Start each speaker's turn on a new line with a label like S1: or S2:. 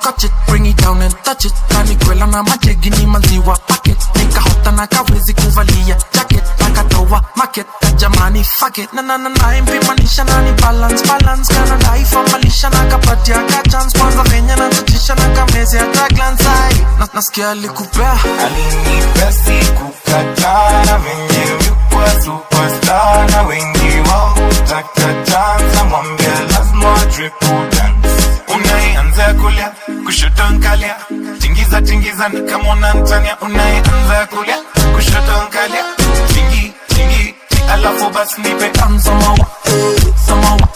S1: Catch it, bring it down and touch it. Kanikwela na majegi ni maziwa packet. Nikahota na kawezi kuvalia jacket. Nakatoa market, jamani, fuck it. Na na na na impimanisha na ni balance balance. Kana daifamalisha na kapatia ka chance. Kwanza venye nachachisha na kameze hata glance ai. Na nasikia alikupea.
S2: Alinipea, sikukataa, na venye yuko superstar na wengi wao hutaka chance, namwambia lazima triple dance. Unaianza kulia, kushoto nkalia, tingiza tingiza ni kama unantania. Unaianza kulia, kushoto nkalia, tingi tingi, alafu basi nipe
S1: Samawa, samawa.